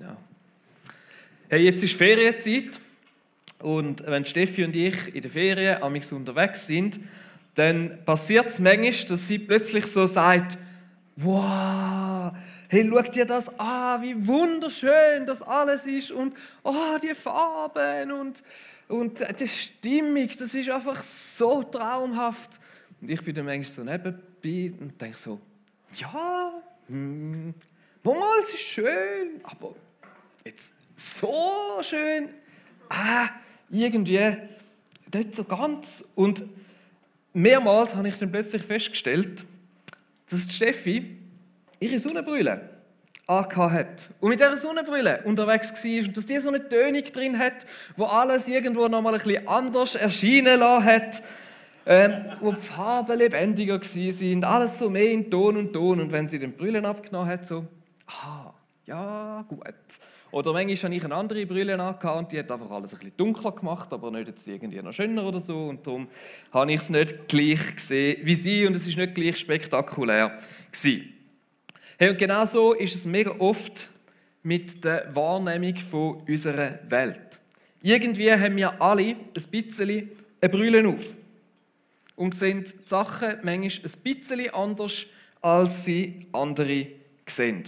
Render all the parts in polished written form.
Ja. Hey, jetzt ist Ferienzeit und wenn Steffi und ich in der Ferien amigs unterwegs sind, dann passiert es manchmal, dass sie plötzlich so sagt, wow, hey, schau dir das an, wie wunderschön das alles ist und oh, die Farben und die Stimmung, das ist einfach so traumhaft. Und ich bin dann manchmal so nebenbei und denke so, ja, mal, es ist schön, aber jetzt so schön, irgendwie nicht so ganz. Und mehrmals habe ich dann plötzlich festgestellt, dass die Steffi ihre Sonnenbrille angehabt hat und mit dieser Sonnenbrille unterwegs war und dass die so eine Tönung drin hat, wo alles irgendwo nochmal ein bisschen anders erscheinen lassen hat, wo die Farben lebendiger waren, alles so mehr in Ton und Ton. Und wenn sie den Brüllen abgenommen hat, so, ja, gut. Oder manchmal habe ich eine andere Brille angehabt und die hat einfach alles ein bisschen dunkler gemacht, aber nicht jetzt irgendwie noch schöner oder so. Und darum habe ich es nicht gleich gesehen wie sie und es war nicht gleich spektakulär gewesen. Hey, und genau so ist es mega oft mit der Wahrnehmung von unserer Welt. Irgendwie haben wir alle ein bisschen eine Brille auf und sehen die Sachen manchmal ein bisschen anders, als sie andere sehen.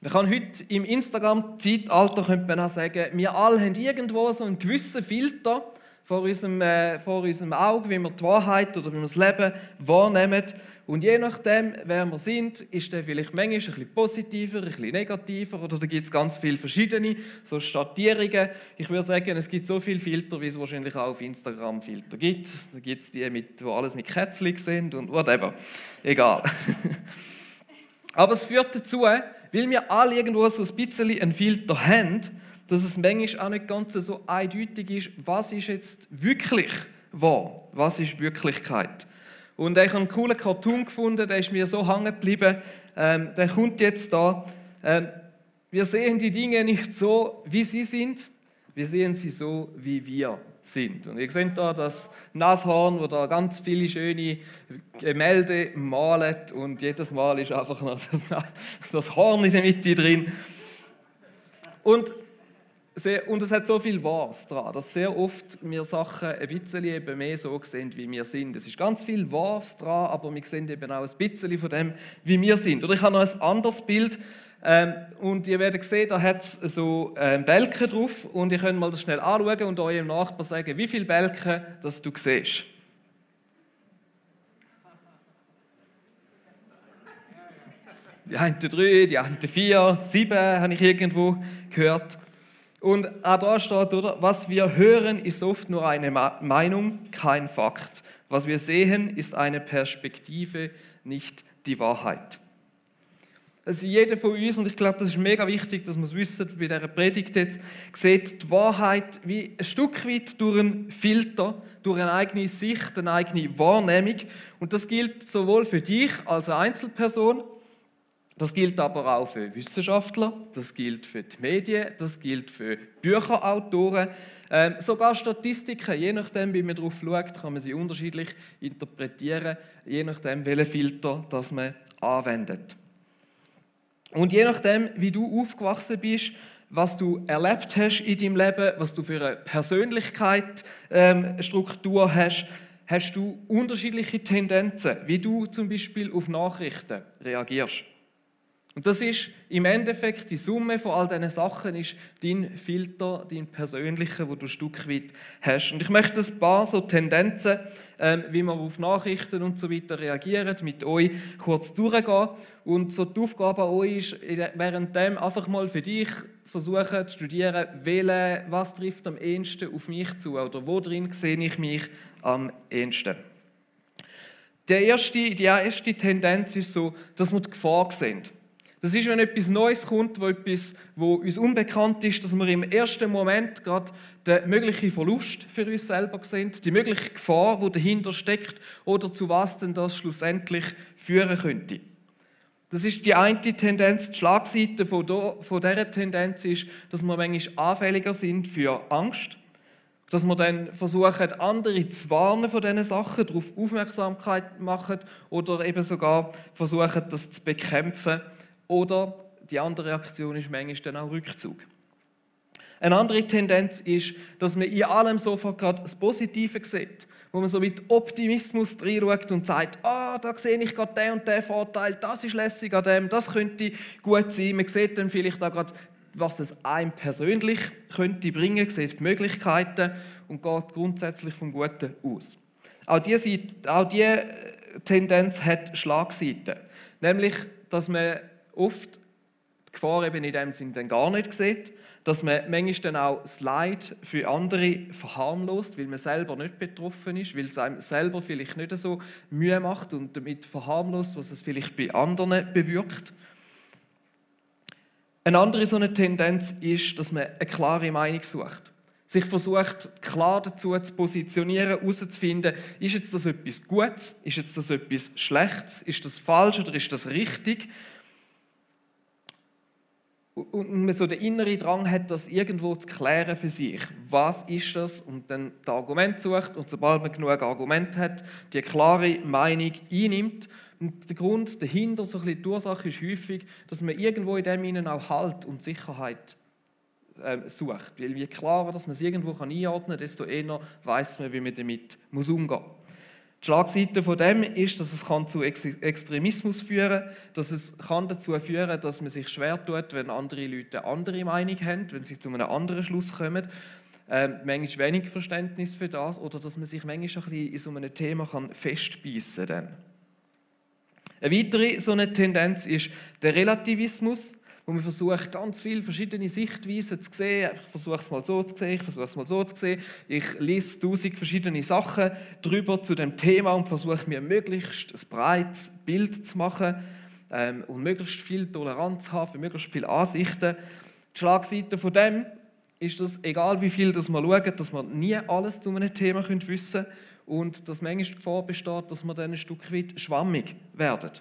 Man kann heute im Instagram-Zeitalter könnte man auch sagen, wir alle haben irgendwo so einen gewissen Filter vor unserem Auge, wie wir die Wahrheit oder wie wir das Leben wahrnehmen. Und je nachdem, wer wir sind, ist der vielleicht manchmal ein bisschen positiver, ein bisschen negativer oder da gibt es ganz viele verschiedene so Schattierungen. Ich würde sagen, es gibt so viele Filter, wie es wahrscheinlich auch auf Instagram Filter gibt. Da gibt es die, wo alles mit Kätzchen sind und whatever. Egal. Aber es führt dazu, weil wir alle irgendwo so ein bisschen einen Filter haben, dass es manchmal auch nicht ganz so eindeutig ist, was ist jetzt wirklich wahr, was ist Wirklichkeit. Und ich habe einen coolen Cartoon gefunden, der ist mir so hängen geblieben, der kommt jetzt da. Wir sehen die Dinge nicht so, wie sie sind, wir sehen sie so, wie wir sind. Und ihr seht da das Nashorn, wo da ganz viele schöne Gemälde malt und jedes Mal ist einfach noch das Horn in der Mitte drin. Und es hat so viel Wahres daran, dass sehr oft wir Sachen ein bisschen eben mehr so sehen, wie wir sind. Es ist ganz viel Wahres daran, aber wir sehen eben auch ein bisschen von dem, wie wir sind. Oder ich habe noch ein anderes Bild und ihr werdet sehen, da hat es so Balken drauf und ihr könnt mal das schnell anschauen und eurem Nachbarn sagen, wie viele Balken das du siehst. Die einen 3, die anderen 4, 7 habe ich irgendwo gehört. Und auch da steht, oder, was wir hören, ist oft nur eine Meinung, kein Fakt. Was wir sehen, ist eine Perspektive, nicht die Wahrheit. Also jeder von uns, und ich glaube, das ist mega wichtig, dass wir es wissen, bei dieser Predigt jetzt, sieht die Wahrheit wie ein Stück weit durch einen Filter, durch eine eigene Sicht, eine eigene Wahrnehmung. Und das gilt sowohl für dich als Einzelperson, das gilt aber auch für Wissenschaftler, das gilt für die Medien, das gilt für Bücherautoren, sogar Statistiken. Je nachdem, wie man darauf schaut, kann man sie unterschiedlich interpretieren, je nachdem, welchen Filter das man anwendet. Und je nachdem, wie du aufgewachsen bist, was du erlebt hast in deinem Leben, was du für eine Persönlichkeitsstruktur hast, hast du unterschiedliche Tendenzen, wie du zum Beispiel auf Nachrichten reagierst. Und das ist im Endeffekt die Summe von all diesen Sachen, ist dein Filter, dein persönlicher, wo du ein Stück weit hast. Und ich möchte ein paar so Tendenzen, wie man auf Nachrichten und so weiter reagiert, mit euch kurz durchgehen. Und so die Aufgabe an euch ist, währenddem einfach mal für dich versuchen zu studieren, was trifft am ehesten auf mich zu oder wo drin sehe ich mich am ehesten. Die erste Tendenz ist so, dass wir die Gefahr sehen. Das ist, wenn etwas Neues kommt, wo uns unbekannt ist, dass wir im ersten Moment gerade den möglichen Verlust für uns selber sehen, die mögliche Gefahr, die dahinter steckt oder zu was denn das schlussendlich führen könnte. Das ist die eine Tendenz. Die Schlagseite von dieser Tendenz ist, dass wir manchmal anfälliger sind für Angst, dass wir dann versuchen, andere zu warnen von diesen Sachen, darauf Aufmerksamkeit machen oder eben sogar versuchen, das zu bekämpfen. Oder die andere Reaktion ist manchmal dann auch Rückzug. Eine andere Tendenz ist, dass man in allem sofort gerade das Positive sieht, wo man so mit Optimismus reinschaut und sagt, da sehe ich gerade den und den Vorteil, das ist lässig an dem, das könnte gut sein. Man sieht dann vielleicht auch gerade, was es einem persönlich könnte bringen, sieht die Möglichkeiten und geht grundsätzlich vom Guten aus. Auch diese Tendenz hat Schlagseiten, nämlich, dass man oft die Gefahr eben in dem Sinn dann gar nicht sieht, dass man manchmal dann auch das Leid für andere verharmlost, weil man selber nicht betroffen ist, weil es einem selber vielleicht nicht so Mühe macht und damit verharmlost, was es vielleicht bei anderen bewirkt. Eine andere so eine Tendenz ist, dass man eine klare Meinung sucht. Sich versucht, klar dazu zu positionieren, herauszufinden, ist jetzt das etwas Gutes, ist jetzt das etwas Schlechtes, ist das falsch oder ist das richtig? Und man so den inneren Drang hat, das irgendwo zu klären für sich. Was ist das? Und dann das Argument sucht und sobald man genug Argumente hat, die klare Meinung einnimmt. Und der Grund dahinter, so ein bisschen die Ursache ist häufig, dass man irgendwo in dem Innen auch Halt und Sicherheit sucht. Weil je klarer, dass man es irgendwo einordnen kann, desto eher weiss man, wie man damit umgehen muss. Die Schlagseite von dem ist, dass es zu Extremismus führen kann, dass es dazu führen kann, dass man sich schwer tut, wenn andere Leute eine andere Meinung haben, wenn sie zu einem anderen Schluss kommen. Manchmal wenig Verständnis für das oder dass man sich manchmal ein bisschen in so einem Thema festbeissen kann. Eine weitere so eine Tendenz ist der Relativismus, wo man versucht, ganz viele verschiedene Sichtweisen zu sehen. Ich versuche es mal so zu sehen, ich versuche es mal so zu sehen. Ich lese 1000 verschiedene Sachen darüber zu dem Thema und versuche mir möglichst ein breites Bild zu machen und möglichst viel Toleranz zu haben für möglichst viele Ansichten. Die Schlagseite von dem ist, dass egal wie viel das wir schauen, dass wir nie alles zu einem Thema wissen können und dass manchmal die Gefahr besteht, dass wir dann ein Stück weit schwammig werden.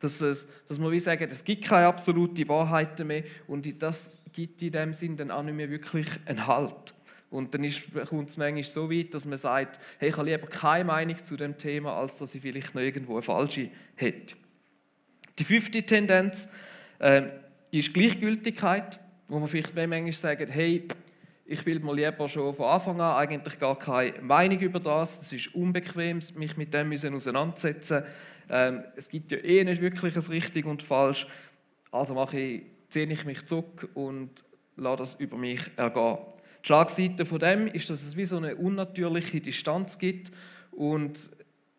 Dass wir wie sagen, es gibt keine absoluten Wahrheiten mehr und das gibt in dem Sinn dann auch nicht mehr wirklich einen Halt. Und dann kommt es manchmal so weit, dass man sagt, hey, ich habe lieber keine Meinung zu dem Thema, als dass ich vielleicht noch irgendwo eine falsche hätte. Die 5. Tendenz ist Gleichgültigkeit, wo man vielleicht manchmal sagt, hey, ich will mir lieber schon von Anfang an eigentlich gar keine Meinung über das. Es ist unbequem, mich mit dem auseinanderzusetzen. Es gibt ja nicht wirklich ein richtig und falsch. Also ziehe ich mich zurück und lasse das über mich ergehen. Die Schlagseite von dem ist, dass es wie so eine unnatürliche Distanz gibt und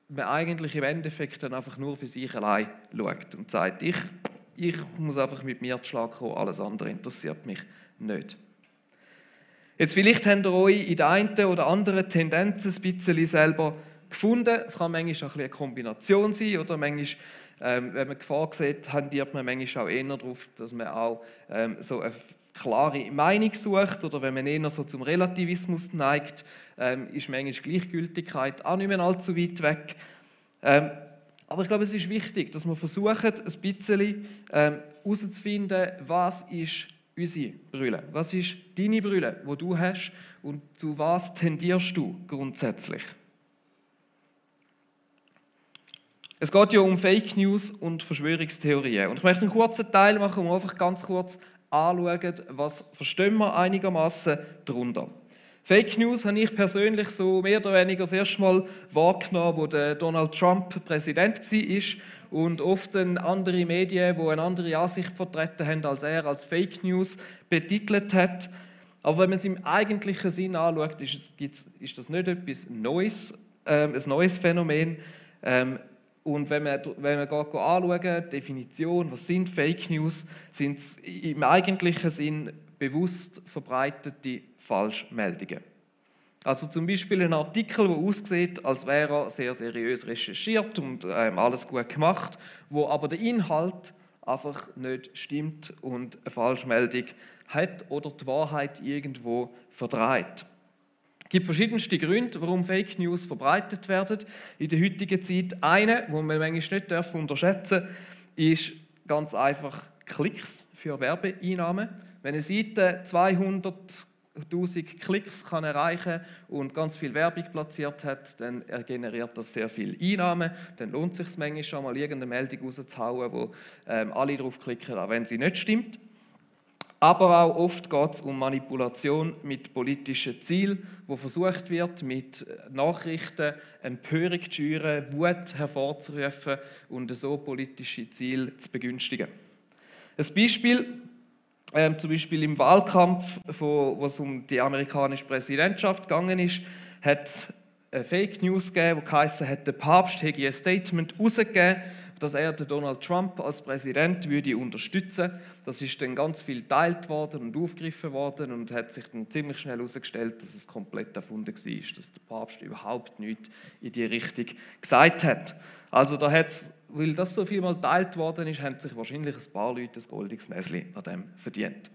man eigentlich im Endeffekt dann einfach nur für sich allein schaut und sagt, ich muss einfach mit mir zu Schlag kommen, alles andere interessiert mich nicht. Jetzt vielleicht habt ihr euch in der einen oder anderen Tendenz ein bisschen selber gefunden. Es kann manchmal auch eine Kombination sein oder manchmal, wenn man Gefahr sieht, tendiert man manchmal auch eher darauf, dass man auch so eine klare Meinung sucht oder wenn man eher so zum Relativismus neigt, ist manchmal Gleichgültigkeit auch nicht mehr allzu weit weg. Aber ich glaube, es ist wichtig, dass wir versuchen, ein bisschen herauszufinden, was ist unsere Brille, was ist deine Brille, die du hast und zu was tendierst du grundsätzlich. Es geht ja um Fake News und Verschwörungstheorien. Und ich möchte einen kurzen Teil machen, wo wir einfach ganz kurz anschauen, was verstehen wir einigermaßen darunter. Fake News habe ich persönlich so mehr oder weniger das erste Mal wahrgenommen, wo der Donald Trump Präsident war und oft andere Medien, die eine andere Ansicht vertreten haben als er, als Fake News betitelt hat. Aber wenn man es im eigentlichen Sinn anschaut, ist das nicht etwas Neues, ein neues Phänomen. Und wenn wir anschauen, Definition, was sind Fake News, sind es im eigentlichen Sinn bewusst verbreitete Falschmeldungen. Also zum Beispiel ein Artikel, der aussieht, als wäre er sehr seriös recherchiert und alles gut gemacht, wo aber der Inhalt einfach nicht stimmt und eine Falschmeldung hat oder die Wahrheit irgendwo verdreht. Es gibt verschiedenste Gründe, warum Fake News verbreitet werden in der heutigen Zeit. Eine, die man manchmal nicht unterschätzen darf, ist ganz einfach Klicks für Werbeeinnahmen. Wenn eine Seite 200 1000 Klicks kann erreichen und ganz viel Werbung platziert hat, dann generiert das sehr viel Einnahmen. Dann lohnt es sich manchmal schon mal irgendeine Meldung rauszuhauen, wo alle drauf klicken, auch wenn sie nicht stimmt. Aber auch oft geht es um Manipulation mit politischen Zielen, wo versucht wird, mit Nachrichten Empörung zu schüren, Wut hervorzurufen und so politische Ziele zu begünstigen. Ein Beispiel, zum Beispiel im Wahlkampf, wo es um die amerikanische Präsidentschaft gegangen ist, hat es eine Fake News gegeben, die geheißen hat, der Papst hätte ein Statement herausgegeben, dass er den Donald Trump als Präsident würde unterstützen. Das ist dann ganz viel geteilt worden und aufgegriffen worden und hat sich dann ziemlich schnell herausgestellt, dass es komplett erfunden war, dass der Papst überhaupt nichts in die Richtung gesagt hat. Also da hat's, weil das so viel mal geteilt worden ist, haben sich wahrscheinlich ein paar Leute ein goldiges Näschen an dem verdient.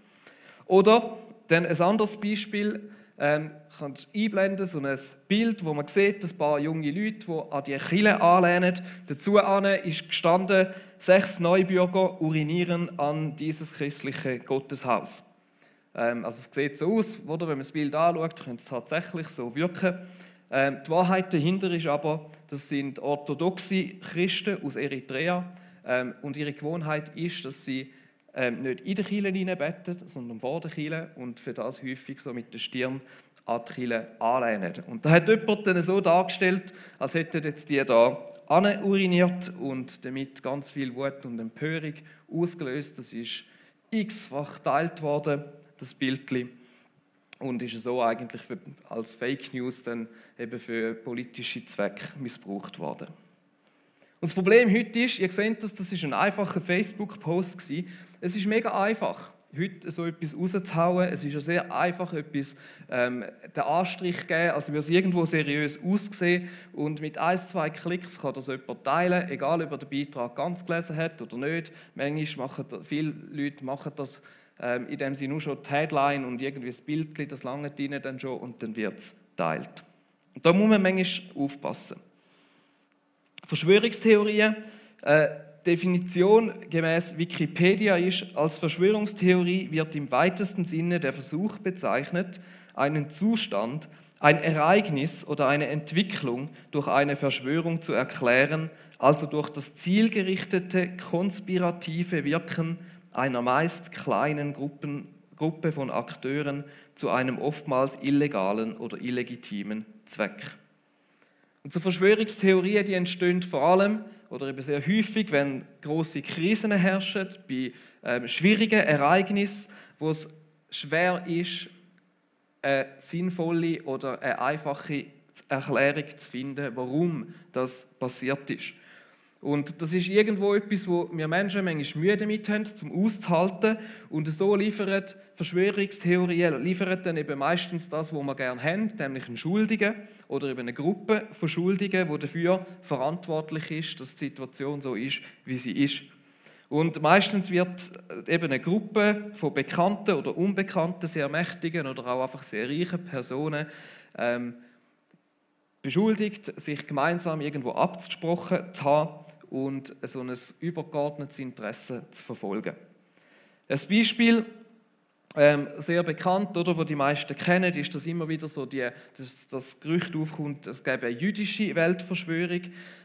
Oder dann ein anderes Beispiel, kannst du einblenden, so ein Bild, wo man sieht, ein paar junge Leute, die an die Kirche anlehnen. Dazu ist gestanden, 6 Neubürger urinieren an dieses christliche Gotteshaus. Also es sieht so aus, oder? Wenn man das Bild anschaut, könnte es tatsächlich so wirken. Die Wahrheit dahinter ist aber, das sind orthodoxe Christen aus Eritrea und ihre Gewohnheit ist, dass sie nicht in die Kirche hineinbeten, sondern vor der Kirche und für das häufig so mit der Stirn an die Kirche anlehnen. Und da hat jemand dann so dargestellt, als hätten jetzt die da uriniert und damit ganz viel Wut und Empörung ausgelöst. Das ist x-fach geteilt worden, das Bildchen, und ist so eigentlich als Fake News dann eben für politische Zwecke missbraucht worden. Und das Problem heute ist, ihr seht das ist ein einfacher Facebook-Post gewesen. Es ist mega einfach, heute so etwas rauszuhauen. Es ist ja sehr einfach, etwas den Anstrich zu geben, als würde es irgendwo seriös aussehen. Und mit 1-2 Klicks kann das jemand teilen, egal ob er den Beitrag ganz gelesen hat oder nicht. Manchmal viele Leute machen das, indem sie nur schon die Headline und irgendwie das Bild, das lange ihnen dann schon und dann wird es geteilt. Und da muss man manchmal aufpassen. Verschwörungstheorien, Definition gemäß Wikipedia ist, als Verschwörungstheorie wird im weitesten Sinne der Versuch bezeichnet, einen Zustand, ein Ereignis oder eine Entwicklung durch eine Verschwörung zu erklären, also durch das zielgerichtete, konspirative Wirken einer meist kleinen Gruppe von Akteuren zu einem oftmals illegalen oder illegitimen Zweck. Und so Verschwörungstheorien, die entstehen vor allem oder eben sehr häufig, wenn große Krisen herrschen, bei schwierigen Ereignissen, wo es schwer ist, eine sinnvolle oder eine einfache Erklärung zu finden, warum das passiert ist. Und das ist irgendwo etwas, wo wir Menschen manchmal Mühe damit haben, zum auszuhalten. Und so liefern Verschwörungstheorien dann eben meistens das, was wir gerne haben, nämlich einen Schuldigen oder eben eine Gruppe von Schuldigen, die dafür verantwortlich ist, dass die Situation so ist, wie sie ist. Und meistens wird eben eine Gruppe von bekannten oder unbekannten, sehr mächtigen oder auch einfach sehr reichen Personen beschuldigt, sich gemeinsam irgendwo abgesprochen zu haben und so ein übergeordnetes Interesse zu verfolgen. Ein Beispiel, sehr bekannt, oder, das die meisten kennen, ist, dass immer wieder so das Gerücht aufkommt, es gäbe eine jüdische Weltverschwörung,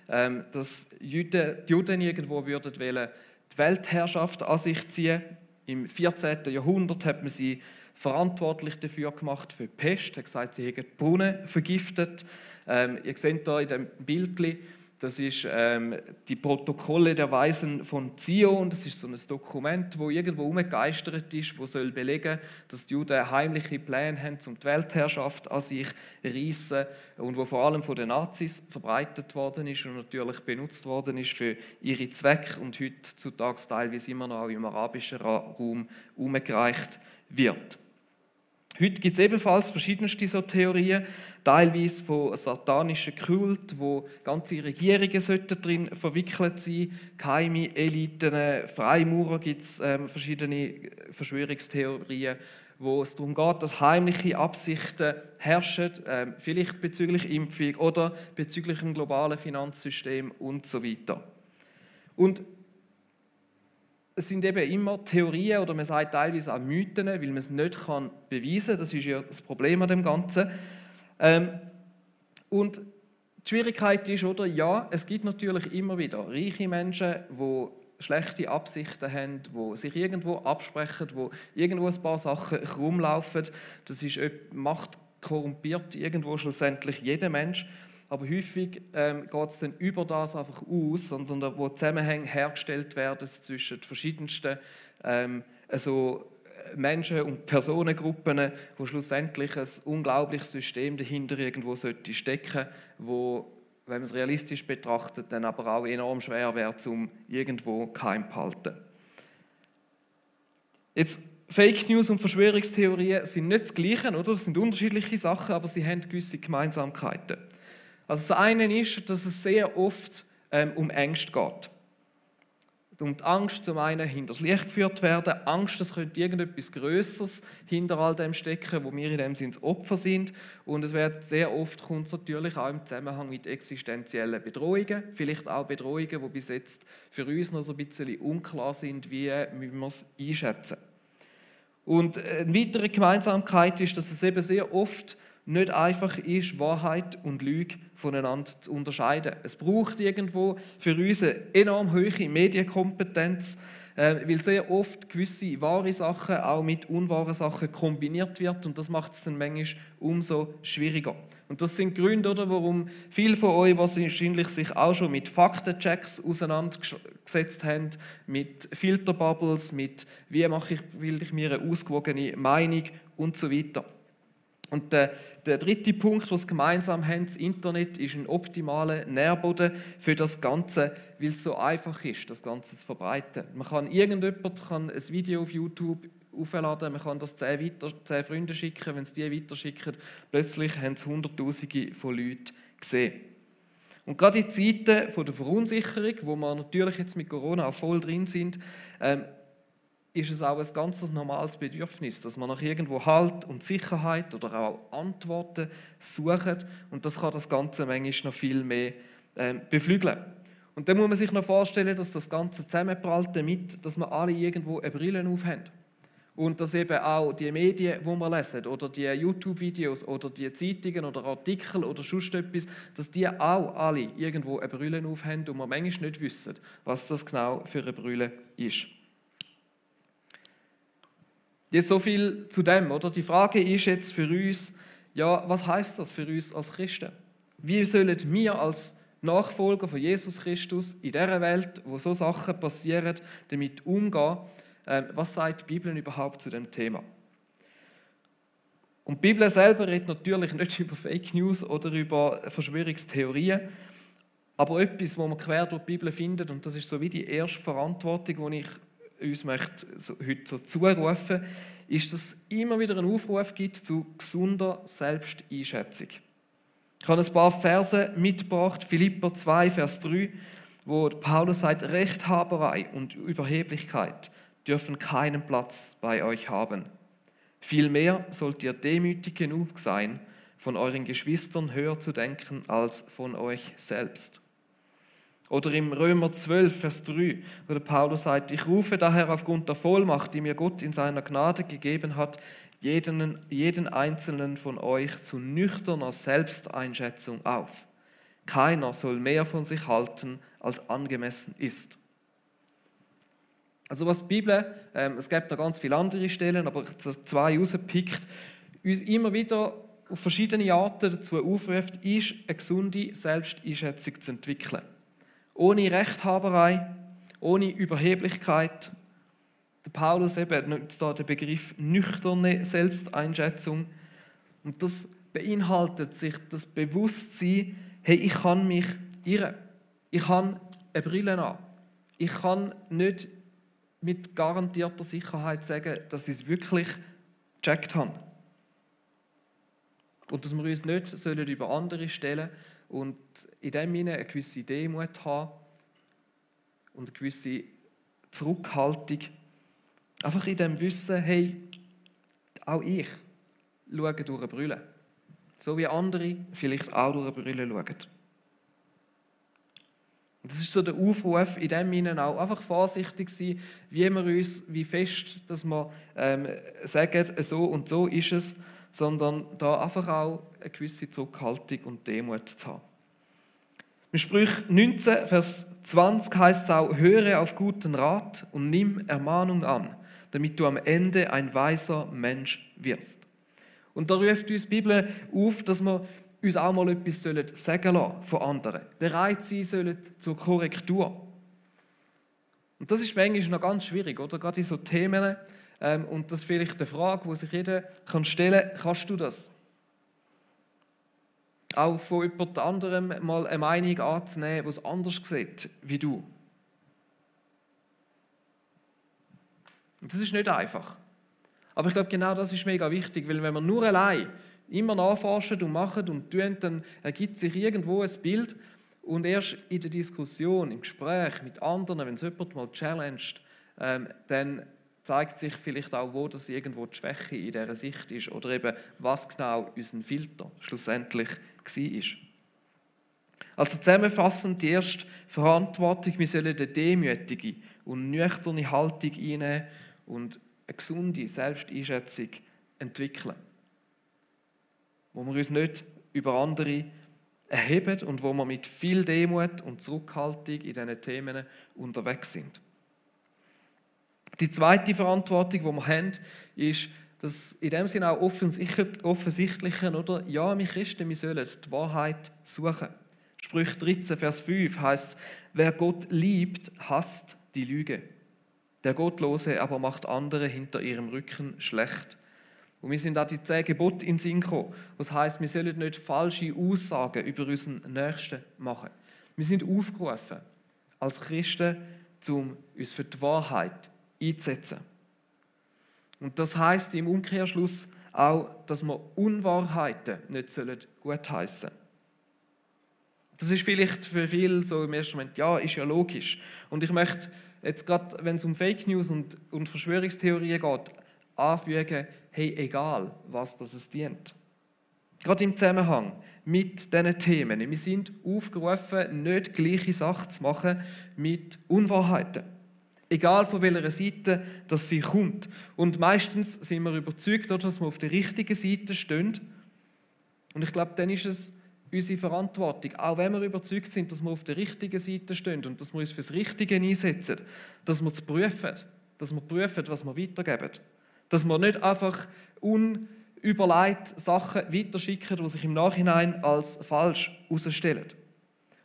dass die Juden irgendwo würden wollen, die Weltherrschaft an sich ziehen. Im 14. Jahrhundert hat man sie verantwortlich dafür gemacht für die Pest, hat gesagt, sie hätten Brunnen vergiftet. Ihr seht hier in dem Bildchen, das ist die Protokolle der Weisen von Zion. Das ist so ein Dokument, das irgendwo herumgegeistert ist, das soll belegen, dass die Juden heimliche Pläne haben, um die Weltherrschaft an sich zu reissen und wo vor allem von den Nazis verbreitet worden ist und natürlich benutzt worden ist für ihre Zwecke und heutzutage teilweise immer noch im arabischen Raum herumgereicht wird. Heute gibt es ebenfalls verschiedenste so Theorien, teilweise von satanischen Kult, wo ganze Regierungen drin verwickelt sein, geheime Eliten, Freimaurer gibt es verschiedene Verschwörungstheorien, wo es darum geht, dass heimliche Absichten herrschen, vielleicht bezüglich Impfung oder bezüglich dem globalen Finanzsystem und so weiter. Und es sind eben immer Theorien oder man sagt teilweise auch Mythen, weil man es nicht beweisen kann. Das ist ja das Problem an dem Ganzen. Und die Schwierigkeit ist, oder? Ja, es gibt natürlich immer wieder reiche Menschen, die schlechte Absichten haben, die sich irgendwo absprechen, wo irgendwo ein paar Sachen krumm laufen. Das ist Macht korrumpiert irgendwo schlussendlich jeden Mensch. Aber häufig geht es dann über das einfach aus, sondern wo Zusammenhänge hergestellt werden zwischen verschiedensten Menschen und Personengruppen, wo schlussendlich ein unglaubliches System dahinter irgendwo stecken sollte, wo, wenn man es realistisch betrachtet, dann aber auch enorm schwer wäre, um irgendwo geheim zu halten. Jetzt, Fake News und Verschwörungstheorien sind nicht das Gleiche, oder? Das sind unterschiedliche Sachen, aber sie haben gewisse Gemeinsamkeiten. Also das eine ist, dass es sehr oft um Ängste geht. Um die Angst, zum einen hinters Licht geführt werden, Angst, es könnte irgendetwas Größeres hinter all dem stecken, wo wir in dem Sinne das Opfer sind. Und es wird sehr oft, kommt es natürlich auch im Zusammenhang mit existenziellen Bedrohungen, vielleicht auch Bedrohungen, die bis jetzt für uns noch so ein bisschen unklar sind, wie wir es einschätzen. Und eine weitere Gemeinsamkeit ist, dass es eben sehr oft nicht einfach ist, Wahrheit und Lüge voneinander zu unterscheiden. Es braucht irgendwo für uns eine enorm hohe Medienkompetenz, weil sehr oft gewisse wahre Sachen auch mit unwahren Sachen kombiniert wird und das macht es dann manchmal umso schwieriger. Und das sind Gründe, oder, warum viele von euch wahrscheinlich sich auch schon mit Faktenchecks auseinandergesetzt haben, mit Filterbubbles, mit wie bilde ich mir eine ausgewogene Meinung und so weiter. Und der dritte Punkt, was gemeinsam haben, das Internet ist ein optimaler Nährboden für das Ganze, weil es so einfach ist, das Ganze zu verbreiten. Irgendjemand kann ein Video auf YouTube aufladen, man kann das 10 Freunden schicken, wenn es die weiterschicken, plötzlich haben es Hunderttausende von Leuten gesehen. Und gerade in Zeiten der Verunsicherung, wo wir natürlich jetzt mit Corona auch voll drin sind, ist es auch ein ganz normales Bedürfnis, dass man nach irgendwo Halt und Sicherheit oder auch Antworten sucht. Und das kann das Ganze manchmal noch viel mehr beflügeln. Und dann muss man sich noch vorstellen, dass das Ganze zusammenprallt damit, dass wir alle irgendwo eine Brille aufhaben. Und dass eben auch die Medien, die wir lesen, oder die YouTube-Videos, oder die Zeitungen oder Artikel oder sonst etwas, dass die auch alle irgendwo eine Brille aufhaben und wir manchmal nicht wissen, was das genau für eine Brille ist. Jetzt so viel zu dem, oder? Die Frage ist jetzt für uns, ja, was heißt das für uns als Christen? Wie sollen wir als Nachfolger von Jesus Christus in dieser Welt, wo so Sachen passieren, damit umgehen? Was sagt die Bibel überhaupt zu dem Thema? Und die Bibel selber redet natürlich nicht über Fake News oder über Verschwörungstheorien, aber etwas, was man quer durch die Bibel findet, und das ist so wie die erste Verantwortung, die ich uns möchte heute so zurufen, ist, dass es immer wieder einen Aufruf gibt zu gesunder Selbsteinschätzung. Ich habe ein paar Verse mitgebracht, Philipper 2, Vers 3, wo Paulus sagt, Rechthaberei und Überheblichkeit dürfen keinen Platz bei euch haben. Vielmehr sollt ihr demütig genug sein, von euren Geschwistern höher zu denken als von euch selbst. Oder im Römer 12, Vers 3, wo der Paulus sagt, ich rufe daher aufgrund der Vollmacht, die mir Gott in seiner Gnade gegeben hat, jeden einzelnen von euch zu nüchterner Selbsteinschätzung auf. Keiner soll mehr von sich halten, als angemessen ist. Also was die Bibel, es gibt da ganz viele andere Stellen, aber zwei rausgepickt, uns immer wieder auf verschiedene Arten dazu aufruft, ist eine gesunde Selbsteinschätzung zu entwickeln. Ohne Rechthaberei, ohne Überheblichkeit. Der Paulus eben nutzt da den Begriff nüchterne Selbsteinschätzung. Und das beinhaltet sich das Bewusstsein, hey, ich kann mich irren. Ich habe eine Brille an. Ich kann nicht mit garantierter Sicherheit sagen, dass ich es wirklich gecheckt habe. Und dass wir uns nicht über andere stellen sollen und in dem Sinne eine gewisse Demut haben und eine gewisse Zurückhaltung. Einfach in dem Wissen, hey, auch ich schaue durch eine Brille. So wie andere vielleicht auch durch eine Brille schauen. Und das ist so der Aufruf, in dem Sinne auch einfach vorsichtig sein, wie fest, dass wir sagen, so und so ist es, sondern da einfach auch eine gewisse Zurückhaltung und Demut zu haben. Im Sprüch 19, Vers 20 heißt es auch, höre auf guten Rat und nimm Ermahnung an, damit du am Ende ein weiser Mensch wirst. Und da ruft uns die Bibel auf, dass wir uns auch mal etwas sagen lassen von anderen, bereit sein sollen zur Korrektur. Und das ist manchmal noch ganz schwierig, oder? Gerade in so Themen, und das ist vielleicht eine Frage, die sich jeder stellen kann, kannst du das? Auch von jemand anderem mal eine Meinung anzunehmen, die es anders sieht wie du. Und das ist nicht einfach. Aber ich glaube, genau das ist mega wichtig, weil wenn wir nur allein immer nachforschen und machen und tun, dann ergibt sich irgendwo ein Bild und erst in der Diskussion, im Gespräch mit anderen, wenn es jemand mal challenged, dann zeigt sich vielleicht auch, wo das irgendwo die Schwäche in dieser Sicht ist oder eben, was genau unser Filter schlussendlich war. Also zusammenfassend die erste Verantwortung, wir sollen eine demütige und nüchterne Haltung einnehmen und eine gesunde Selbsteinschätzung entwickeln, wo wir uns nicht über andere erheben und wo wir mit viel Demut und Zurückhaltung in diesen Themen unterwegs sind. Die zweite Verantwortung, die wir haben, ist, dass in dem Sinne auch offensichtlichen, oder? Ja, wir Christen, wir sollen die Wahrheit suchen. Sprüche 13, Vers 5 heißt: Wer Gott liebt, hasst die Lüge. Der Gottlose aber macht andere hinter ihrem Rücken schlecht. Und wir sind auch die 10 Gebote in Sinn gekommen. Das heisst, wir sollen nicht falsche Aussagen über unseren Nächsten machen. Wir sind aufgerufen, als Christen, um uns für die Wahrheit einzusetzen. Und das heisst im Umkehrschluss auch, dass wir Unwahrheiten nicht gutheissen sollen. Das ist vielleicht für viele so im ersten Moment, ja, ist ja logisch. Und ich möchte jetzt gerade, wenn es um Fake News und Verschwörungstheorien geht, anfügen, hey, egal, was das dient. Gerade im Zusammenhang mit diesen Themen. Wir sind aufgerufen, nicht gleiche Sachen zu machen mit Unwahrheiten. Egal von welcher Seite das sie kommt. Und meistens sind wir überzeugt, dass wir auf der richtigen Seite stehen. Und ich glaube, dann ist es unsere Verantwortung, auch wenn wir überzeugt sind, dass wir auf der richtigen Seite stehen und dass wir uns für das Richtige einsetzen, dass wir es prüfen, was wir weitergeben. Dass wir nicht einfach unüberlegt Sachen weiterschicken, die sich im Nachhinein als falsch herausstellen.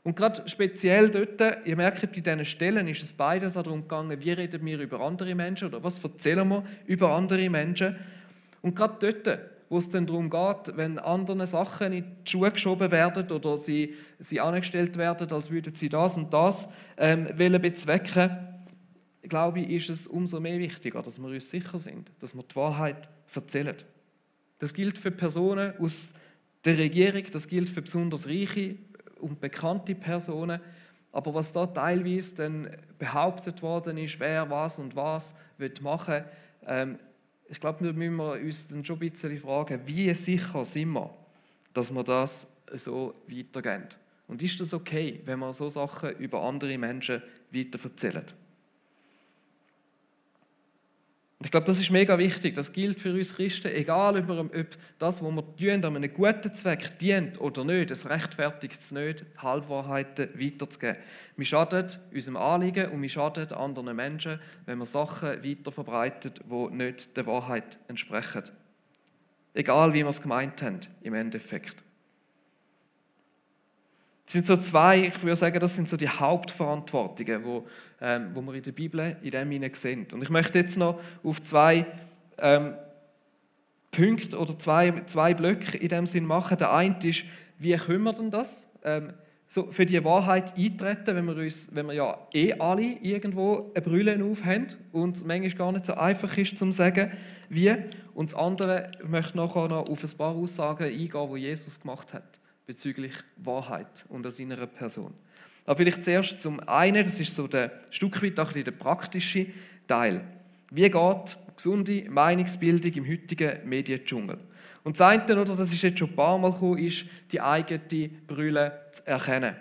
Und gerade speziell dort, ihr merkt, bei diesen Stellen ist es beides darum gegangen, wie reden wir über andere Menschen oder was erzählen wir über andere Menschen. Und gerade dort, wo es dann darum geht, wenn anderen Sachen in die Schuhe geschoben werden oder sie angestellt werden, als würden sie das und das bezwecken, glaube ich, ist es umso mehr wichtiger, dass wir uns sicher sind, dass wir die Wahrheit erzählen. Das gilt für Personen aus der Regierung, das gilt für besonders reiche und bekannte Personen. Aber was da teilweise dann behauptet worden ist, wer was und was machen will, ich glaube, da müssen wir uns dann schon ein bisschen fragen, wie sicher sind wir, dass wir das so weitergeben. Und ist das okay, wenn wir so Sachen über andere Menschen weiterverzählen? Ich glaube, das ist mega wichtig. Das gilt für uns Christen, egal ob das, was wir tun, an einem guten Zweck dient oder nicht. Es rechtfertigt es nicht, Halbwahrheiten weiterzugeben. Wir schaden unserem Anliegen und wir schaden anderen Menschen, wenn wir Sachen weiterverbreiten, die nicht der Wahrheit entsprechen. Egal, wie wir es gemeint haben, im Endeffekt. Das sind so zwei, ich würde sagen, das sind so die Hauptverantwortungen, wo wir in der Bibel in dem hinein sehen. Und ich möchte jetzt noch auf zwei Punkte oder zwei Blöcke in dem Sinn machen. Der eine ist, wie können wir denn das? So für die Wahrheit eintreten, wenn wir ja alle irgendwo eine Brille aufhaben und es manchmal gar nicht so einfach ist, zu sagen, wie. Und das andere, ich möchte nachher noch auf ein paar Aussagen eingehen, die Jesus gemacht hat, bezüglich Wahrheit und an seiner Person. Aber vielleicht zuerst zum einen, das ist so der Stück weit auch der praktische Teil. Wie geht gesunde Meinungsbildung im heutigen Mediendschungel? Und das eine, oder, das ist jetzt schon ein paar Mal gekommen, ist, die eigene Brille zu erkennen.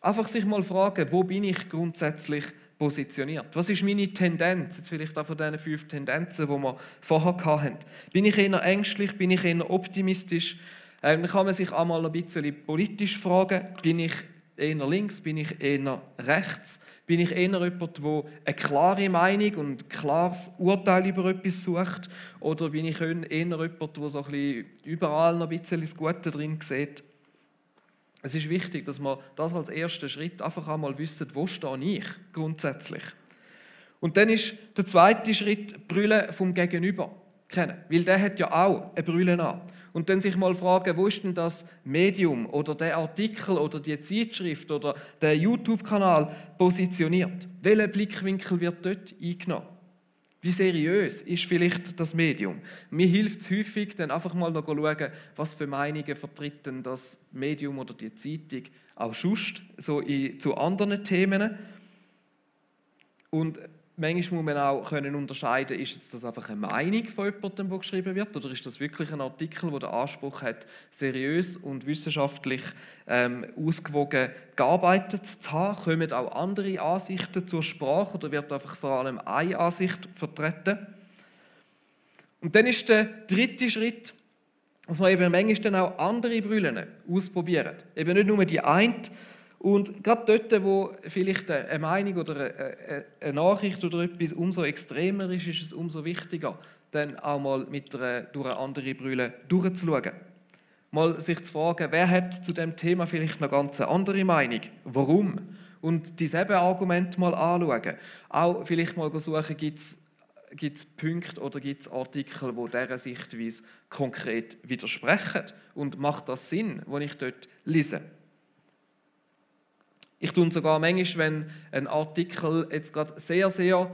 Einfach sich mal fragen, wo bin ich grundsätzlich positioniert? Was ist meine Tendenz? Jetzt vielleicht auch von diesen 5 Tendenzen, die wir vorher hatten. Bin ich eher ängstlich? Bin ich eher optimistisch? Dann kann man sich auch mal ein bisschen politisch fragen. Bin ich eher links? Bin ich eher rechts? Bin ich eher jemand, der eine klare Meinung und ein klares Urteil über etwas sucht? Oder bin ich eher jemand, der so ein bisschen überall noch ein bisschen das Gute drin sieht? Es ist wichtig, dass wir das als ersten Schritt einfach einmal wissen, wo stehe ich grundsätzlich. Und dann ist der zweite Schritt, die Brille vom Gegenüber kennen. Weil der hat ja auch eine Brille an. Und dann sich mal fragen, wo ist denn das Medium oder der Artikel oder die Zeitschrift oder der YouTube-Kanal positioniert? Welcher Blickwinkel wird dort eingenommen? Wie seriös ist vielleicht das Medium? Mir hilft es häufig, dann einfach mal noch schauen, was für Meinungen vertritt denn das Medium oder die Zeitung auch sonst so zu anderen Themen. Und manchmal muss man auch unterscheiden, ist jetzt das einfach eine Meinung von jemandem, der geschrieben wird, oder ist das wirklich ein Artikel, der den Anspruch hat, seriös und wissenschaftlich ausgewogen gearbeitet zu haben? Kommen auch andere Ansichten zur Sprache oder wird einfach vor allem eine Ansicht vertreten? Und dann ist der dritte Schritt, dass man eben manchmal dann auch andere Brillen ausprobieren. Eben nicht nur die eine. Und gerade dort, wo vielleicht eine Meinung oder eine Nachricht oder etwas umso extremer ist, ist es umso wichtiger, dann auch mal durch eine andere Brille durchzuschauen. Mal sich zu fragen, wer hat zu dem Thema vielleicht noch ganz eine andere Meinung? Warum? Und dieselben Argumente mal anschauen. Auch vielleicht mal suchen, gibt es Punkte oder gibt es Artikel, die dieser Sichtweise konkret widersprechen? Und macht das Sinn, was ich dort lese? Ich tue sogar manchmal, wenn ein Artikel jetzt gerade sehr, sehr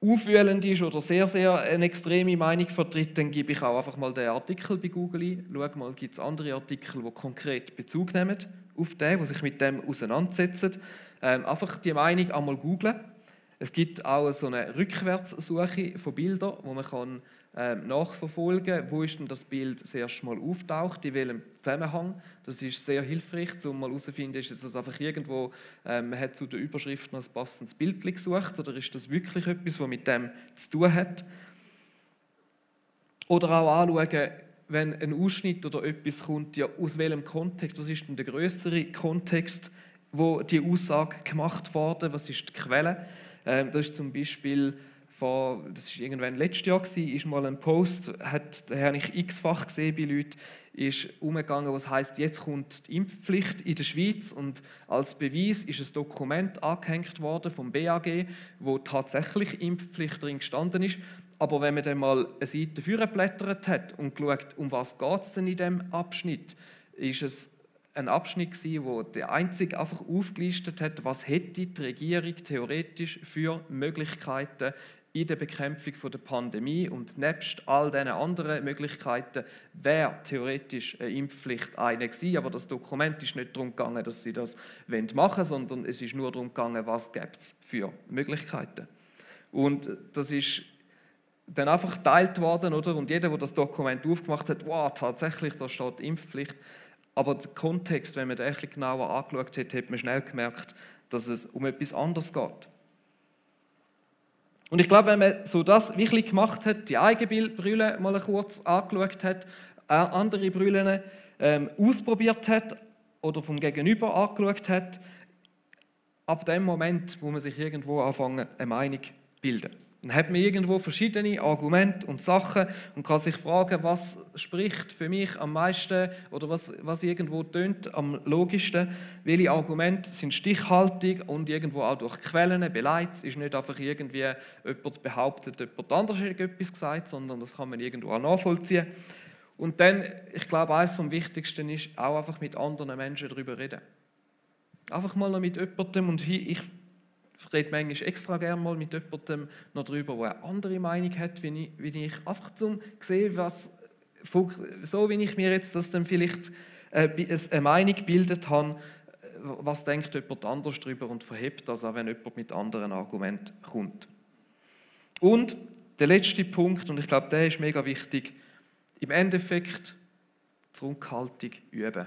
aufwühlend ist oder sehr, sehr eine extreme Meinung vertritt, dann gebe ich auch einfach mal den Artikel bei Google ein. Schaue mal, gibt es andere Artikel, die konkret Bezug nehmen auf den, die sich mit dem auseinandersetzen. Einfach die Meinung einmal googlen. Es gibt auch so eine Rückwärtssuche von Bildern, wo man kann nachverfolgen kann, wo ist denn das Bild das erste Mal auftaucht, in welchem Zusammenhang. Das ist sehr hilfreich, um mal herauszufinden, ist es einfach irgendwo, man hat zu der Überschrift noch ein passendes Bild gesucht oder ist das wirklich etwas, was mit dem zu tun hat. Oder auch anschauen, wenn ein Ausschnitt oder etwas kommt, ja, aus welchem Kontext, was ist denn der größere Kontext, wo die Aussage gemacht wurde, was ist die Quelle. Das ist zum Beispiel, das war irgendwann letztes Jahr, ist mal ein Post, den habe ich x-fach gesehen bei Leuten, ist umgegangen, was heisst, jetzt kommt die Impfpflicht in der Schweiz und als Beweis ist ein Dokument angehängt worden vom BAG, wo tatsächlich Impfpflicht drin gestanden ist. Aber wenn man dann mal eine Seite vorgeblättert hat und geschaut, um was es denn in diesem Abschnitt, ist es ein Abschnitt gewesen, wo der einzige einfach aufgelistet hat, was hätte die Regierung theoretisch für Möglichkeiten in der Bekämpfung der Pandemie und nebst all diesen anderen Möglichkeiten wäre theoretisch eine Impfpflicht eine gewesen. Aber das Dokument ist nicht darum gegangen, dass sie das machen wollen, sondern es ist nur darum gegangen, was gibt es für Möglichkeiten. Und das ist dann einfach geteilt worden, oder? Und jeder, der das Dokument aufgemacht hat, wow, tatsächlich, da steht Impfpflicht. Aber der Kontext, wenn man den etwas genauer angeschaut hat, hat man schnell gemerkt, dass es um etwas anderes geht. Und ich glaube, wenn man so das wirklich gemacht hat, die eigene Brille mal kurz angeschaut hat, andere Brillen ausprobiert hat oder vom Gegenüber angeschaut hat, ab dem Moment, wo man sich irgendwo anfangen, eine Meinung zu bilden. Dann hat man irgendwo verschiedene Argumente und Sachen und kann sich fragen, was spricht für mich am meisten oder was irgendwo tönt am logischsten. Welche Argumente sind stichhaltig und irgendwo auch durch Quellen beleidigt. Es ist nicht einfach irgendwie jemand behauptet, jemand anderes hat etwas gesagt, sondern das kann man irgendwo auch nachvollziehen. Und dann, ich glaube, eines vom Wichtigsten ist, auch einfach mit anderen Menschen darüber reden. Einfach mal noch mit jemandem und ich rede manchmal extra gerne mal mit jemandem noch darüber, der eine andere Meinung hat, wie ich einfach zum sehen, so wie ich mir jetzt das dann vielleicht eine Meinung gebildet habe, was denkt jemand anders darüber und verhebt das auch, wenn jemand mit anderen Argumenten kommt. Und der letzte Punkt, und ich glaube, der ist mega wichtig, im Endeffekt Zurückhaltung üben.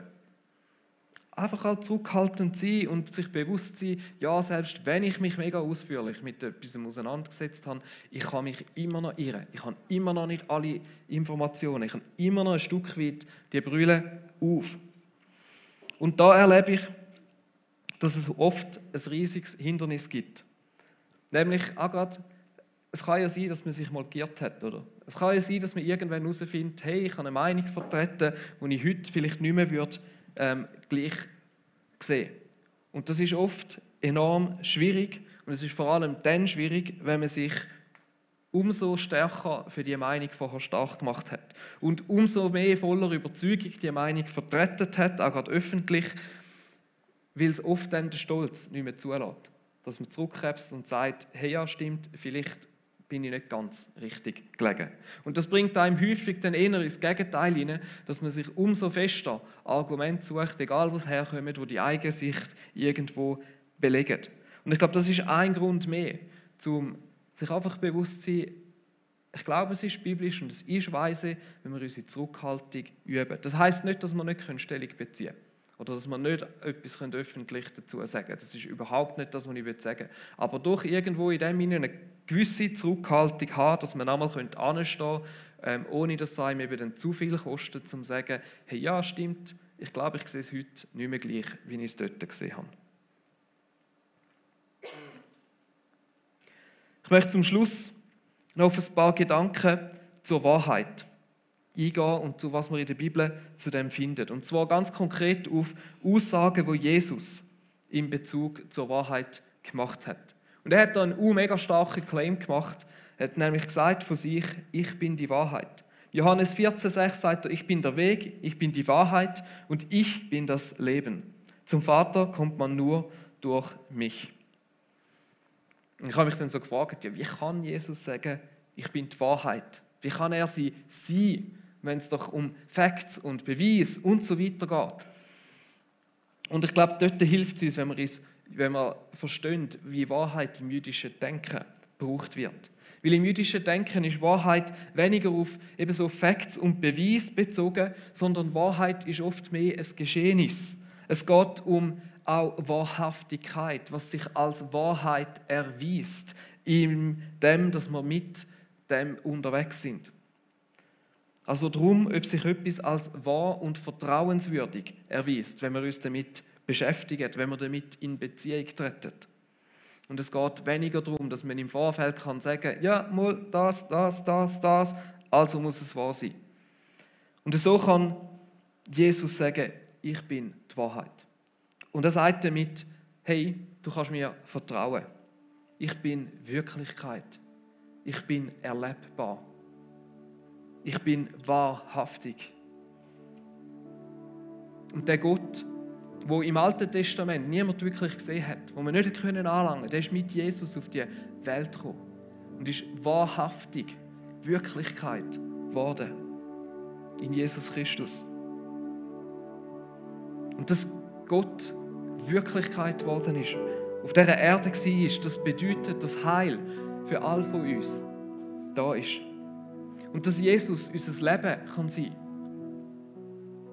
einfach halt zurückhaltend sein und sich bewusst sein, ja, selbst wenn ich mich mega ausführlich mit etwas auseinandergesetzt habe, ich kann mich immer noch irren. Ich habe immer noch nicht alle Informationen. Ich habe immer noch ein Stück weit die Brille auf. Und da erlebe ich, dass es oft ein riesiges Hindernis gibt. Nämlich auch gerade, es kann ja sein, dass man sich mal geirrt hat, oder? Es kann ja sein, dass man irgendwann herausfindet, hey, ich habe eine Meinung vertreten, die ich heute vielleicht nicht mehr gleich sehen. Und das ist oft enorm schwierig und es ist vor allem dann schwierig, wenn man sich umso stärker für die Meinung vorher stark gemacht hat und umso mehr voller Überzeugung die Meinung vertreten hat, auch gerade öffentlich, weil es oft dann den Stolz nicht mehr zulässt. Dass man zurückkrebst und sagt, hey, ja, stimmt, vielleicht bin ich nicht ganz richtig gelegen. Und das bringt einem häufig dann eher ins Gegenteil hinein, dass man sich umso fester Argumente sucht, egal wo es herkommt, wo die eigene Sicht irgendwo belegen. Und ich glaube, das ist ein Grund mehr, um sich einfach bewusst zu sein, ich glaube, es ist biblisch und es ist weise, wenn wir unsere Zurückhaltung üben. Das heisst nicht, dass wir nicht Stellung beziehen können. Oder dass wir nicht etwas öffentlich dazu sagen können. Das ist überhaupt nicht das, was ich sagen will. Aber doch irgendwo in dem Sinne eine gewisse Zurückhaltung haben, dass man einmal anstehen könnte, ohne dass es einem eben dann zu viel kostet, um zu sagen, hey, ja, stimmt, ich glaube, ich sehe es heute nicht mehr gleich, wie ich es dort gesehen habe. Ich möchte zum Schluss noch auf ein paar Gedanken zur Wahrheit eingehen und zu was man in der Bibel zu dem findet. Und zwar ganz konkret auf Aussagen, die Jesus in Bezug zur Wahrheit gemacht hat. Und er hat da einen mega starken Claim gemacht. Er hat nämlich gesagt von sich, ich bin die Wahrheit. Johannes 14,6 sagt er, ich bin der Weg, ich bin die Wahrheit und ich bin das Leben. Zum Vater kommt man nur durch mich. Und ich habe mich dann so gefragt, ja, wie kann Jesus sagen, ich bin die Wahrheit? Wie kann er sie sein, wenn es doch um Facts und Beweise und so weiter geht? Und ich glaube, dort hilft es uns, wenn wir verstehen, wie Wahrheit im jüdischen Denken gebraucht wird. Weil im jüdischen Denken ist Wahrheit weniger auf eben so Facts und Beweise bezogen, sondern Wahrheit ist oft mehr ein Geschehnis. Es geht um auch Wahrhaftigkeit, was sich als Wahrheit erweist, in dem, dass wir mit dem unterwegs sind. Also darum, ob sich etwas als wahr und vertrauenswürdig erweist, wenn wir uns damit beschäftigen, wenn wir damit in Beziehung treten. Und es geht weniger darum, dass man im Vorfeld kann sagen, ja, mal das, also muss es wahr sein. Und so kann Jesus sagen, ich bin die Wahrheit. Und er sagt damit, hey, du kannst mir vertrauen. Ich bin Wirklichkeit. Ich bin erlebbar. Ich bin wahrhaftig. Und der Gott, wo im Alten Testament niemand wirklich gesehen hat, wo man nicht anlangen konnte, der ist mit Jesus auf die Welt gekommen und ist wahrhaftig Wirklichkeit geworden in Jesus Christus. Und dass Gott Wirklichkeit geworden ist, auf dieser Erde war, das bedeutet, dass Heil für alle von uns da ist. Und dass Jesus unser Leben kann sein.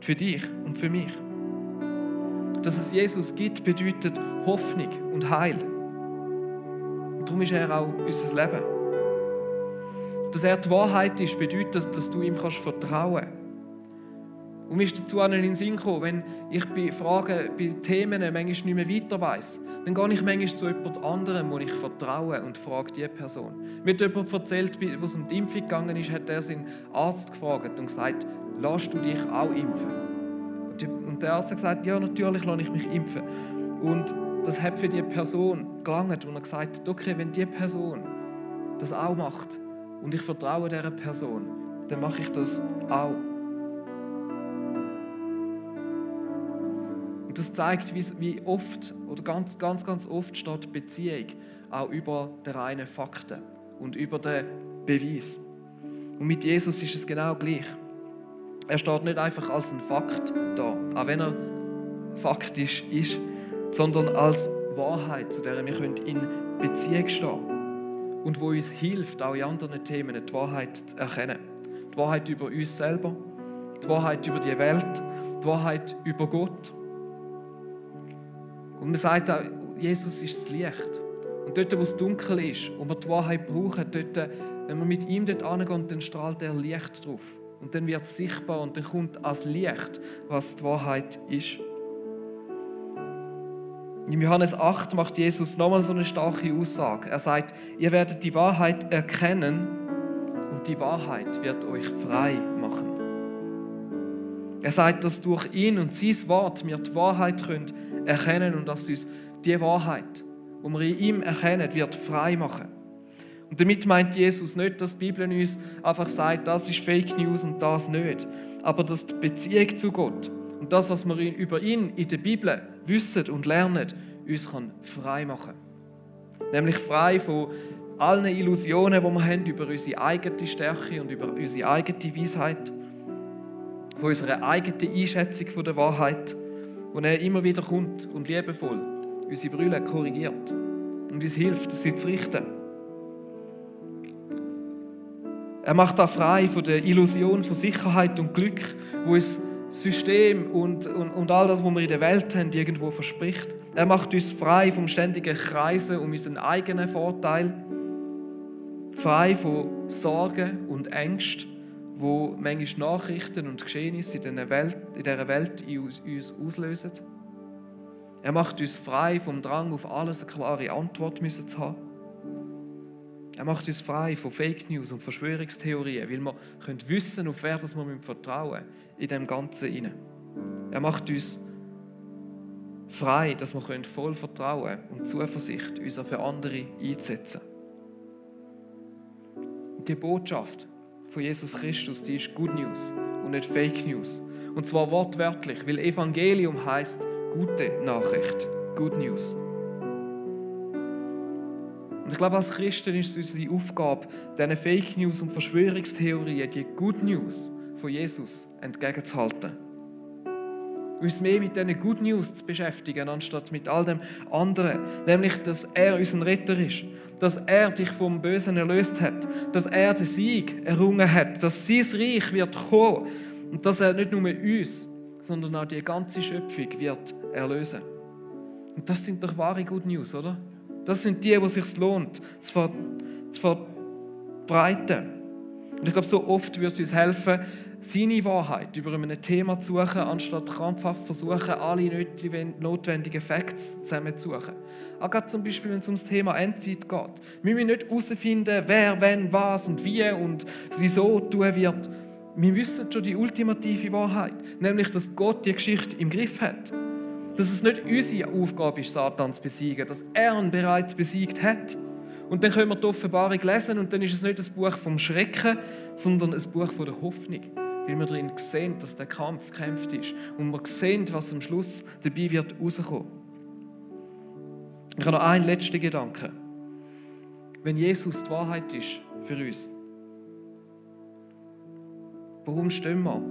Für dich und für mich. Dass es Jesus gibt, bedeutet Hoffnung und Heil. Und darum ist er auch unser Leben. Dass er die Wahrheit ist, bedeutet, dass du ihm vertrauen kannst. Und mir ist dazu in den Sinn gekommen, wenn ich bei Fragen, bei Themen manchmal nicht mehr weiter weiss, dann gehe ich manchmal zu jemand anderem, wo ich vertraue und frage diese Person. Mir hat jemand erzählt, wo es um die Impfung gegangen ist, hat er seinen Arzt gefragt und gesagt, lässt du dich auch impfen? Und der Arzt hat gesagt, ja, natürlich lasse ich mich impfen. Und das hat für die Person gelangt, und er gesagt hat, okay, wenn die Person das auch macht und ich vertraue dieser Person, dann mache ich das auch. Und das zeigt, wie oft oder ganz oft steht Beziehung auch über den reinen Fakten und über den Beweis. Und mit Jesus ist es genau gleich. Er steht nicht einfach als ein Fakt da, auch wenn er faktisch ist, sondern als Wahrheit, zu der wir in Beziehung stehen können und wo uns hilft, auch in anderen Themen die Wahrheit zu erkennen. Die Wahrheit über uns selber, die Wahrheit über die Welt, die Wahrheit über Gott. Und man sagt auch, Jesus ist das Licht. Und dort, wo es dunkel ist und wir die Wahrheit brauchen, dort, wenn wir mit ihm dort angehen, dann strahlt er Licht drauf. Und dann wird es sichtbar und dann kommt als Licht, was die Wahrheit ist. In Johannes 8 macht Jesus nochmal so eine starke Aussage. Er sagt, ihr werdet die Wahrheit erkennen und die Wahrheit wird euch frei machen. Er sagt, dass durch ihn und sein Wort wir die Wahrheit erkennen können und dass uns die Wahrheit, die wir in ihm erkennen, wird frei machen. Und damit meint Jesus nicht, dass die Bibel uns einfach sagt, das ist Fake News und das nicht. Aber dass die Beziehung zu Gott und das, was wir über ihn in der Bibel wissen und lernen, uns frei machen kann. Nämlich frei von allen Illusionen, die wir haben über unsere eigene Stärke und über unsere eigene Weisheit, von unserer eigenen Einschätzung von der Wahrheit, wo er immer wieder kommt und liebevoll unsere Brille korrigiert und uns hilft, sie zu richten. Er macht auch frei von der Illusion von Sicherheit und Glück, wo uns System und all das, was wir in der Welt haben, irgendwo verspricht. Er macht uns frei vom ständigen Kreisen um unseren eigenen Vorteil, frei von Sorgen und Ängsten, wo manchmal Nachrichten und Geschehnisse in dieser Welt in uns auslösen. Er macht uns frei vom Drang, auf alles eine klare Antwort zu haben. Er macht uns frei von Fake News und Verschwörungstheorien, weil wir wissen, auf wer wir vertrauen müssen in dem Ganzen hinein. Er macht uns frei, dass wir voll Vertrauen und Zuversicht uns für andere einsetzen können. Die Botschaft von Jesus Christus, die ist Good News und nicht Fake News. Und zwar wortwörtlich, weil Evangelium heisst gute Nachricht, Good News. Und ich glaube, als Christen ist es unsere Aufgabe, diesen Fake News und Verschwörungstheorien, die Good News von Jesus entgegenzuhalten. Uns mehr mit diesen Good News zu beschäftigen, anstatt mit all dem anderen. Nämlich, dass er unser Retter ist, dass er dich vom Bösen erlöst hat, dass er den Sieg errungen hat, dass sein Reich wird kommen und dass er nicht nur uns, sondern auch die ganze Schöpfung wird erlösen. Und das sind doch wahre Good News, oder? Das sind die es sich lohnt, zu verbreiten. Und ich glaube, so oft würde es uns helfen, seine Wahrheit über ein Thema zu suchen, anstatt krampfhaft versuchen, alle notwendigen Facts zusammenzusuchen. Auch gerade zum Beispiel, wenn es ums Thema Endzeit geht. Wir müssen nicht herausfinden, wer, wenn, was und wie und wieso tun wird. Wir wissen schon die ultimative Wahrheit, nämlich, dass Gott die Geschichte im Griff hat. Dass es nicht unsere Aufgabe ist, Satan zu besiegen, dass er ihn bereits besiegt hat. Und dann können wir die Offenbarung lesen und dann ist es nicht ein Buch vom Schrecken, sondern ein Buch von der Hoffnung. Weil wir darin sehen, dass der Kampf gekämpft ist und wir sehen, was am Schluss dabei wird rauskommen. Ich habe noch einen letzten Gedanken. Wenn Jesus die Wahrheit ist für uns, warum stehen wir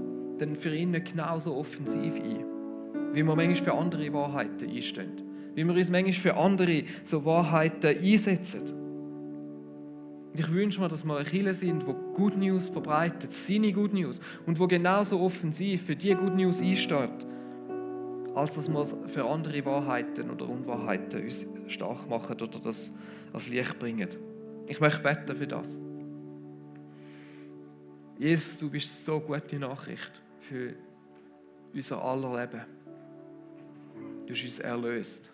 denn für ihn nicht genauso offensiv ein? Wie wir manchmal für andere Wahrheiten einstehen. Wie wir uns manchmal für andere so Wahrheiten einsetzen. Ich wünsche mir, dass wir eine Kirche sind, die Good News verbreitet, seine Good News, und die genauso offensiv für diese Good News einsteht, als dass wir für andere Wahrheiten oder Unwahrheiten uns stark machen oder das als Licht bringen. Ich möchte beten für das. Jesus, du bist so gute Nachricht für unser aller Leben. Du hast uns erlöst.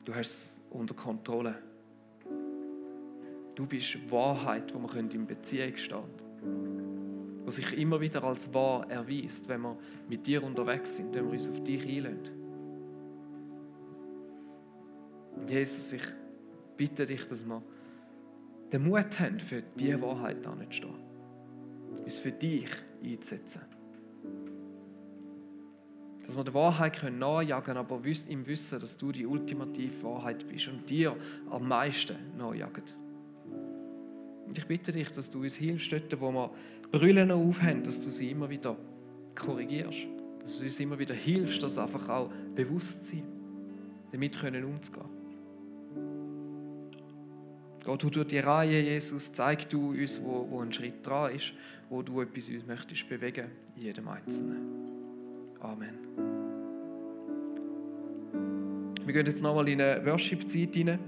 Du hast es unter Kontrolle. Du bist Wahrheit, wo wir in Beziehung stehen können. Die sich immer wieder als wahr erweist, wenn wir mit dir unterwegs sind, wenn wir uns auf dich einlassen. Und Jesus, ich bitte dich, dass wir den Mut haben, für diese Wahrheit anzustehen. Uns für dich einzusetzen. Dass wir der Wahrheit nachjagen können, aber im Wissen, dass du die ultimative Wahrheit bist und dir am meisten nachjagen. Und ich bitte dich, dass du uns hilfst, dort, wo wir Brüllen noch aufhören, dass du sie immer wieder korrigierst. Dass du uns immer wieder hilfst, das einfach auch bewusst zu sein, damit umzugehen. Geh du durch die Reihe, Jesus, zeig du uns, wo ein Schritt dran ist, wo du etwas uns möchtest bewegen, in jedem Einzelnen. Amen. Wir gehen jetzt nochmal in eine Worship-Zeit rein.